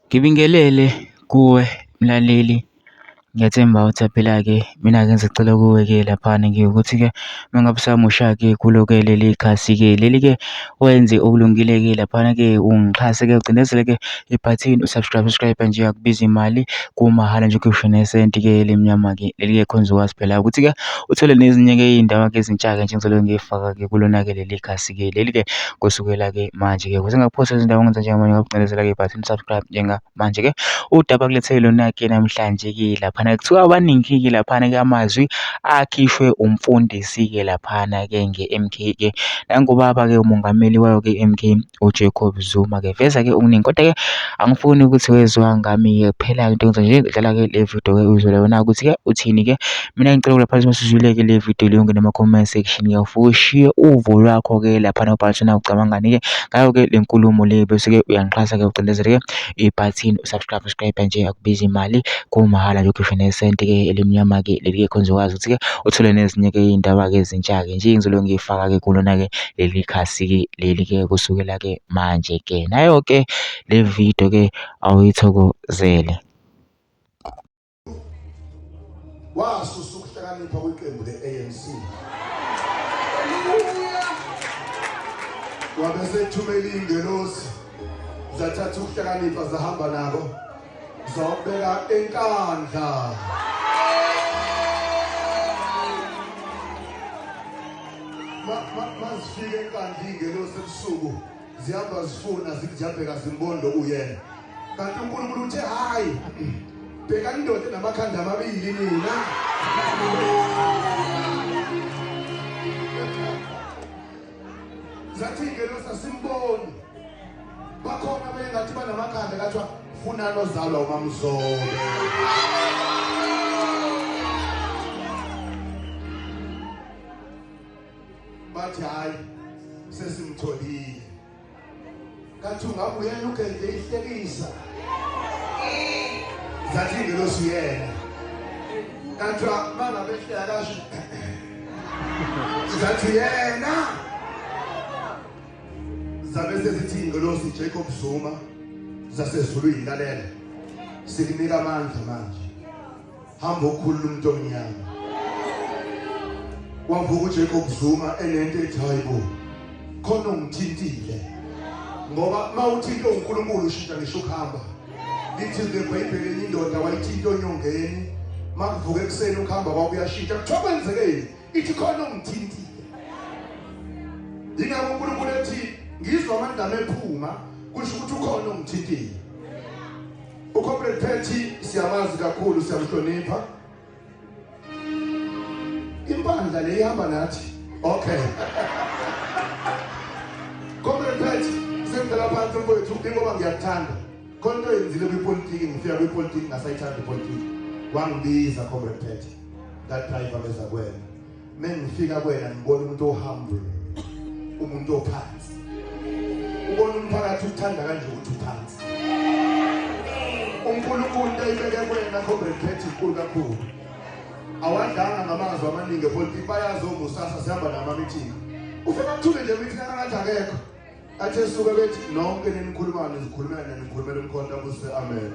Ngibingelele kuwe mlaleli, ngiyathemba ukuthi uyaphila-ke. Mina-ke ngisacela kuwe-ke laphana-ke ukuthi-ke uma ngabe usamusha-ke kulo-ke leli khasi-ke leli-ke wenze okulungile-ke laphana-ke ungixhase-ke ucindezele-ke ibhathini u-subscribe, subscribe nje akubizi imali kumahhala nje ukhishwe nesenti-ke elimnyama-ke leli-ke khona uzokwazi phela ukuthi-ke uthole nezinye-ke iy'ndaba-ke ezintsha-ke nje engizobe ngiy'faka-ke kulona-ke leli khasi-ke leli-ke kusukela-ke manje-ke ukuze ngingakuphosi izindaba engenza njengamanje ngokucindezela-ke ibhathini subscribe njengamanje-ke udaba kulethele lona-ke namhlanje-ke laphana kuthiwa abaningi-ke laphana-ke amazwi akhishwe umfundisi-ke laphana-ke nge-M_K-ke nangubaba-ke umongameli wayo-ke i-M_K uJacob Zuma-ke veza-ke okuningi kodwa-ke angifuni ukuthi wezwa ngami-ke kuphela-ke into engizoyenza nje dlala-ke le video-ke uzwele wena ukuthi-ke uthini-ke. Mina ngicela lapha masizwile-ke le video leyo ungene ema-comment section-ke ufike ushiye uvo lwakho-ke laphana ubhale ukuthi ucabangani-ke ngayo-ke le nkulumo le bese-ke uyangixhasa-ke ucindezele-ke ibhathini u-subscribe subscribe nje akubizi imali kumahhala nje ukhishwe nesenti-ke elimnyama-ke leli-ke khona uzokwazi ukuthi-ke uthole nezinye-ke iy'ndaba-ke ezintsha-ke nje engizobe ngiy'faka-ke kulona-ke leli khasi-ke leli-ke kusukela-ke manje-ke. Nayo-ke le video-ke awuyithokozele. Wasusa ukuhlakanipha kwiqembu le-ANC. Wabe sethumela iy'ngelosi zathatha ukuhlakanipha zahamba nako zawubeka enkandla. Mazifika enkandla iy'ngelosi ebusuku zihamba zifuna zithi ziyabheka zimbona lokuyena kanti uNkulunkulu uthe hayi bheka indoda enamakhanda amabili nina zathi ingelosi asimboni bakhona abayengathi banamakhanda kathiwa funani ozalwa umamzobe bathi hayi sesimtholile kathi ungabe uyena ugede ihlekisa zathi ingelosi uyena kathi mangabe ehleka kasho zathi yena zabe sezithi ingelosi Jacob Zuma zasezulwini lalela sikunika amandla manje hamba okhulula umuntu omnyama wavuka uJacob Zuma enento ethi hayibo khona ungithintile ngoba mawuthinta uNkulunkulu ushintsha ngisho ukuhamba lithi lebhayibheli enye indoda wayithinta onyongeni makuvuka ekuseni ukuhamba kwakuyashintsha kuthiwa kwenzekeni ithi khona ungithintile yingakho uNkulunkulu ethi ngizwa amandla ephuma kusho ukuthi ukhona ongithintile UComrade Petty siyamazi kakhulu siyamhlonipha. Impandla le ihamba nathi. Okay. Comrade Petty sengicela phansi mfowethu ingoba ngiyakuthanda. Khona into oyenzile kwipolitiki ngifika kwipolitiki ngasayithanda ipolitiki. Wangibiza Comrade Petty. Ngadriver beza kuwena. Mengifika kuwena ngibona umuntu ohumble, umuntu ophansi. Ubona umphakathi uthanda kanje ukuthi uphansi. UNkulunkulu into ayibeke kuwena Comrade Khethi inkulu kakhulu. Awadlanga ngamazwi amaningi epolitiki bayazi omusasa sihamba nama meeting. Ufika kuthule nje meeting angathi akekho. Athi esuke bethi nonke nenikhuluma nizikhulumela nikhulumela umkhonto abuse amen.